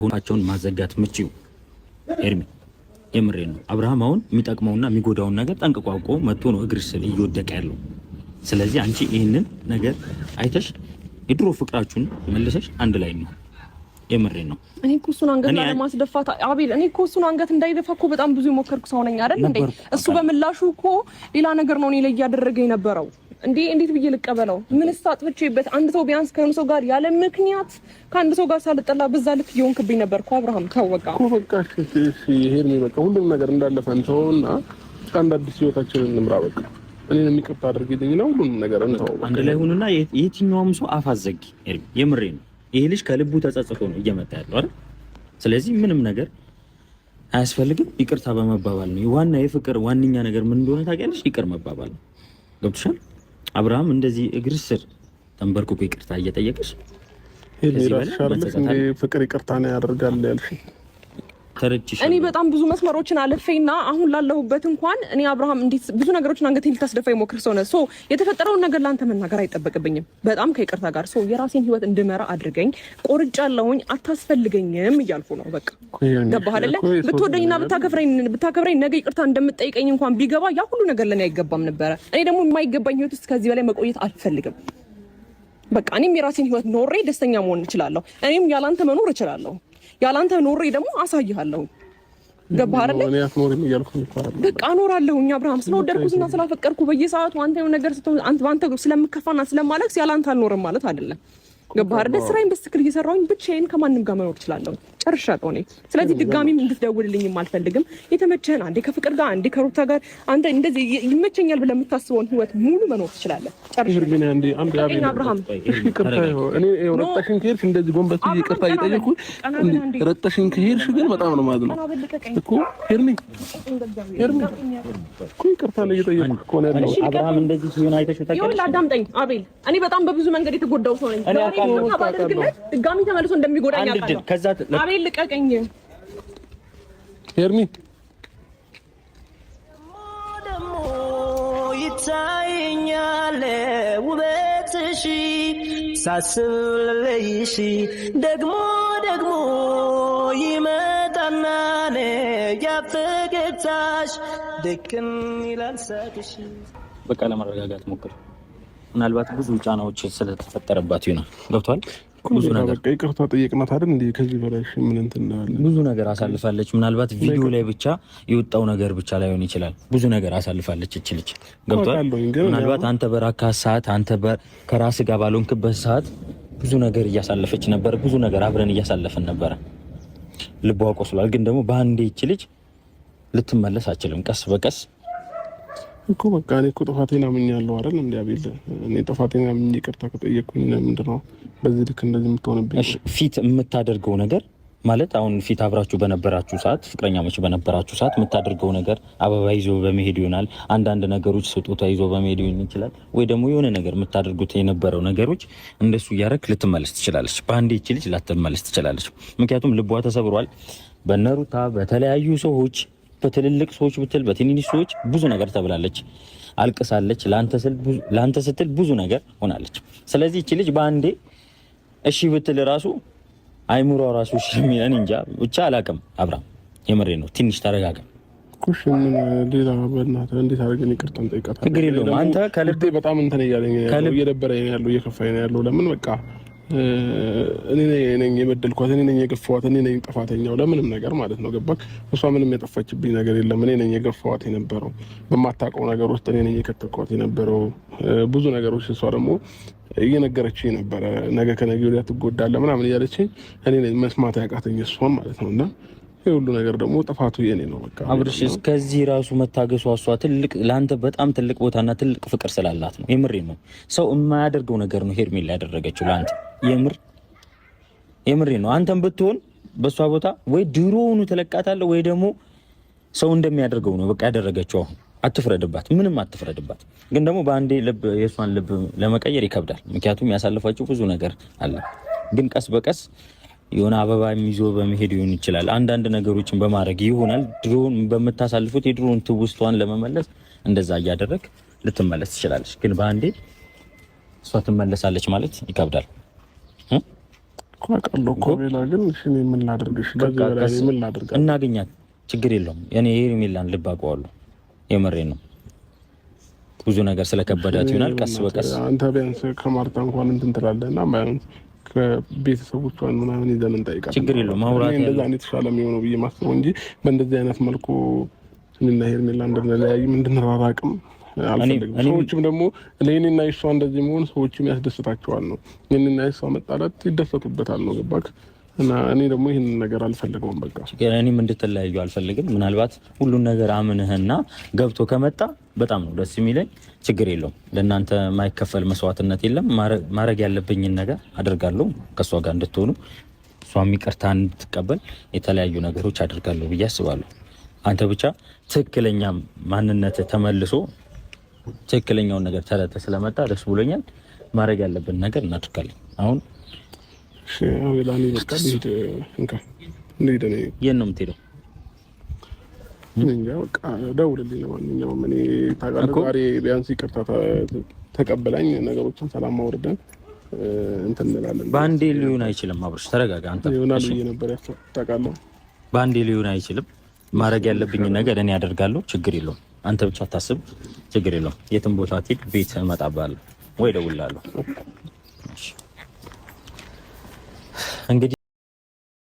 ሁናቸውን ማዘጋት ምችው ኤርሚ፣ የምሬ ነው። አብርሃም አሁን የሚጠቅመውና የሚጎዳውን ነገር ጠንቅቆ አውቆ መጥቶ ነው እግር ስር እየወደቀ ያለው። ስለዚህ አንቺ ይህንን ነገር አይተሽ የድሮ ፍቅራችሁን መልሰሽ አንድ ላይ ነው። የምሬ ነው። እኔ እኮ እሱን አንገት ላለማስደፋት አቤል፣ እኔ እኮ እሱን አንገት እንዳይደፋ እኮ በጣም ብዙ የሞከርኩ ሰው ነኝ አይደል እንዴ? እሱ በምላሹ እኮ ሌላ ነገር ነው እኔ ላይ እያደረገ የነበረው። እንዴ እንዴት ብዬ ልቀበለው? ምንስ አጥፍቼበት? አንድ ሰው ቢያንስ ከሆነ ሰው ጋር ያለ ምክንያት ከአንድ ሰው ጋር ሳልጠላ በዛ ልክ እየሆንክብኝ ነበር እኮ አብርሃም። ተው በቃ እኮ በቃ እሺ፣ ይሄን በቃ ሁሉም ነገር እንዳለፈ እንተውና አንድ አዲስ ህይወታችንን እንምራ። በቃ እኔንም ይቅርታ አድርጊልኝና ሁሉንም ነገር እንተው። አንድ ላይ ሁኑና የትኛውም ሰው አፍ አዘጊ። የምሬ ነው። ይሄ ልጅ ከልቡ ተጸጽቶ ነው እየመጣ ያለው አይደል? ስለዚህ ምንም ነገር አያስፈልግም። ይቅርታ በመባባል ነው ዋና የፍቅር ዋነኛ ነገር ምን እንደሆነ ታውቂያለሽ? ይቅር መባባል ነው። ገብቶሻል? አብርሃም እንደዚህ እግር ስር ተንበርክኮ ይቅርታ እየጠየቀሽ ፍቅር ይቅርታ ነው ያደርጋል ያልሽ እኔ በጣም ብዙ መስመሮችን አልፌና አሁን ላለሁበት እንኳን እኔ አብርሃም እንዴት ብዙ ነገሮችን አንገቴን ልታስደፋ የሞክር ሰው ነህ። So የተፈጠረውን ነገር ለአንተ መናገር አይጠበቅብኝም። በጣም ከይቅርታ ጋር so የራሴን ህይወት እንድመራ አድርገኝ። ቆርጫለሁኝ፣ አታስፈልገኝም እያልኩ ነው። በቃ ገባህ አይደለ? ብትወደኝና ብታከብረኝ ነገ ይቅርታ እንደምትጠይቀኝ እንኳን ቢገባ ያ ሁሉ ነገር ለእኔ አይገባም ነበረ። እኔ ደግሞ የማይገባኝ ህይወት ውስጥ ከዚህ በላይ መቆየት አልፈልግም። በቃ እኔም የራሴን ህይወት ኖሬ ደስተኛ መሆን እችላለሁ። እኔም ያላንተ መኖር እችላለሁ። ያላንተ ኖሬ ደግሞ አሳይሃለሁ። ገባህ አይደለ? በቃ እኖራለሁ። አብርሃም ስለወደድኩትና ስላፈቀርኩ በየሰዓቱ አንተ የሆነ ነገር ስትሆን አንተ በአንተ ስለምከፋና ስለማለቅስ ያላንተ አልኖርም ማለት አይደለም። ገባህ አይደለ? ስራዬን በስትክል እየሰራሁኝ ብቻዬን ከማንም ጋር መኖር እችላለሁ። ጨርሻለሁ እኔ። ስለዚህ ድጋሚም እንድትደውልልኝም አልፈልግም። የተመቸህን አንዴ ከፍቅር ጋር አንዴ ከሩታ ጋር አንተ እንደዚህ ይመቸኛል ብለህ የምታስበውን ህይወት ሙሉ መኖር ትችላለህ። ጨርሻለሁ። አብርሃም ረጠሽን ከሄድሽ እንደዚህ ጎንበስ ብዬ ይቅርታ እየጠየኩ ረጠሽን ከሄድሽ ግን በጣም ነው ማለት ነው እኮ ሄርሚ፣ ሄርሚ እኮ ይቅርታ ነው እየጠየኩ እኮ ነው ያለው። አብርሃም እንደዚህ ሲሆን አይተሽ ታውቂያለሽ? ይኸውልህ አዳምጠኝ አቤል፣ እኔ በጣም በብዙ መንገድ የተጎዳው ሰው ነኝ። ድጋሚ ተመልሶ እንደሚጎዳኝ አውቃለሁ። አቤል ልቀቀኝ። ሄርሚ ደግሞ ይታየኛል ውበትሽ ሳስብ ልለይሽ ደግሞ ደግሞ ይመጣና ያፈገግታሽ ድክም ይላል ሳቅሽ። በቃ ለማረጋጋት ሞክር። ምናልባት ብዙ ጫናዎች ስለተፈጠረባት ይሆናል። ገብቷል። ብዙ ነገር ይቅርታ ጠየቅናት አይደል? እንዴ ከዚህ በላይ ምን እንትን እንላለን? ብዙ ነገር አሳልፋለች። ምናልባት ቪዲዮ ላይ ብቻ የወጣው ነገር ብቻ ላይሆን ይችላል። ብዙ ነገር አሳልፋለች እች ልጅ። ገብቷል። ምናልባት አንተ በራካ ሰዓት፣ አንተ ከራስ ጋር ባልሆንክበት ሰዓት ብዙ ነገር እያሳለፈች ነበር። ብዙ ነገር አብረን እያሳለፍን ነበረ። ልቧ ቆስሏል። ግን ደግሞ በአንዴ እች ልጅ ልትመለስ አችልም። ቀስ በቀስ እኮ በቃ እኔ እኮ ጥፋቴን አምኛለሁ አይደል እንዴ አቤል? እኔ ጥፋቴን አምኜ ይቅርታ ከጠየቅኩኝ ምንድን ነው በዚህ ልክ እንደዚህ የምትሆንብኝ? እሺ ፊት የምታደርገው ነገር ማለት አሁን ፊት አብራችሁ በነበራችሁ ሰዓት፣ ፍቅረኛሞች በነበራችሁ ሰዓት የምታደርገው ነገር አበባ ይዞ በመሄድ ይሆናል። አንዳንድ ነገሮች ስጦታ ይዞ በመሄድ ይሆን ይችላል። ወይ ደግሞ የሆነ ነገር የምታደርጉት የነበረው ነገሮች እንደሱ እያደረክ ልትመለስ ትችላለች። በአንዴ ይቺ ልጅ ላትመለስ ትችላለች። ምክንያቱም ልቧ ተሰብሯል። በነሩታ በተለያዩ ሰዎች በትልልቅ ሰዎች ብትል በትንንሽ ሰዎች ብዙ ነገር ተብላለች፣ አልቅሳለች። ለአንተ ስትል ብዙ ነገር ሆናለች። ስለዚህ እቺ ልጅ በአንዴ እሺ ብትል ራሱ አይምሯ ራሱ እሺ የሚለን እንጃ ብቻ አላውቅም። አብርሃም የምሬ ነው። ትንሽ ተረጋጋ። ኩሽ ምን ሌላ በእናትህ እንዴት አድርገን ይቅርታ እንጠይቃታለን? ችግር የለውም። አንተ ከልቤ በጣም እንትን እያለኝ ነው ያለው፣ እየደበረኝ ነው ያለው፣ እየከፋኝ ነው ያለው። ለምን በቃ እኔ ነኝ የበደልኳት፣ እኔ ነኝ የገፋኋት፣ እኔ ነኝ ጥፋተኛው ለምንም ነገር ማለት ነው። ገባክ? እሷ ምንም የጠፋችብኝ ነገር የለም። እኔ ነኝ የገፋኋት የነበረው በማታውቀው ነገር ውስጥ እኔ ነኝ የከተትኳት የነበረው ብዙ ነገሮች። እሷ ደግሞ እየነገረችኝ ነበረ፣ ነገ ከነገ ወዲያ ትጎዳለህ ምናምን እያለችኝ እኔ ነኝ መስማት ያቃተኝ እሷን ማለት ነው። እና ይሄ ሁሉ ነገር ደግሞ ጥፋቱ የኔ ነው። በቃ አብርሽ እስከዚህ ራሱ መታገሷ እሷ ትልቅ ለአንተ በጣም ትልቅ ቦታና ትልቅ ፍቅር ስላላት ነው። የምሬ ነው። ሰው የማያደርገው ነገር ነው ሄርሜላ ያደረገችው ለአንተ። የምር የምሬ ነው። አንተም ብትሆን በእሷ ቦታ ወይ ድሮውኑ ትለቃታለህ ወይ ደግሞ ሰው እንደሚያደርገው ነው በቃ ያደረገችው። አሁን አትፍረድባት፣ ምንም አትፍረድባት። ግን ደግሞ በአንዴ ልብ የእሷን ልብ ለመቀየር ይከብዳል። ምክንያቱም ያሳለፋችሁ ብዙ ነገር አለ። ግን ቀስ በቀስ የሆነ አበባ ይዞ በመሄድ ሊሆን ይችላል፣ አንዳንድ ነገሮችን በማድረግ ይሆናል። ድሮን በምታሳልፉት የድሮን ትውስቷን ለመመለስ እንደዛ እያደረግ ልትመለስ ትችላለች። ግን በአንዴ እሷ ትመለሳለች ማለት ይከብዳል። እኮ አውቃለሁ እኮ ሌላ ግን እሺ፣ እኔ ምን ላድርግ? እሺ፣ ከዚህ በላይ እኔ ምን ላድርግ? እናገኛት፣ ችግር የለውም። እኔ የሄርሜላን ልብ አውቀዋለሁ። የምሬን ነው። ብዙ ነገር ስለከበዳት ይሆናል። ቀስ በቀስ አንተ ቢያንስ ከማርታ እንኳን እንትን ትላለህ እና ቢያንስ ከቤተሰቦቿን ምናምን ይዘን እንጠይቃለን። ችግር የለውም። ማውራት እንደዛ ነው የተሻለ የሚሆነው ብዬ ማስበው እንጂ በእንደዚህ አይነት መልኩ እኔና ሄርሜላ እንድንለያይም እንድንራራቅም አልፈልግም። ሰዎችም ደግሞ ለእኔና የሷ እንደዚህ መሆን ሰዎችም ያስደስታቸዋል ነው። የእኔና የሷ መጣላት ይደሰቱበታል ነው። ገባክ? እና እኔ ደግሞ ይህንን ነገር አልፈልገውም። በቃ እኔም እንድትለያዩ አልፈልግም። ምናልባት ሁሉን ነገር አምንህና ገብቶ ከመጣ በጣም ነው ደስ የሚለኝ። ችግር የለውም። ለእናንተ የማይከፈል መስዋዕትነት የለም። ማድረግ ያለብኝን ነገር አደርጋለሁ። ከእሷ ጋር እንድትሆኑ እሷም ይቅርታ እንድትቀበል የተለያዩ ነገሮች አደርጋለሁ ብዬ አስባለሁ። አንተ ብቻ ትክክለኛ ማንነት ተመልሶ ትክክለኛውን ነገር ተረድተህ ስለመጣ ደስ ብሎኛል። ማድረግ ያለብን ነገር እናደርጋለን። አሁን የት ነው የምትሄደው? ደውልልኝ። ለማንኛውም እኔ ታውቃለህ፣ ዛሬ ቢያንስ ይቅርታ ተቀበላኝ፣ ነገሮችን ሰላም አውርደን እንትን እንላለን። በአንዴ ሊሆን አይችልም። አብርሽ ተረጋጋ። አንተ ይሆናል ብዬ ነበር ያሰብኩት። ታውቃለህ፣ በአንዴ ሊሆን አይችልም። ማድረግ ያለብኝ ነገር እኔ አደርጋለሁ። ችግር የለውም። አንተ ብቻ ታስብ፣ ችግር የለውም። የትም ቦታ ትሄድ፣ ቤት እመጣብሃለሁ ወይ እደውልልሃለሁ። እንግዲህ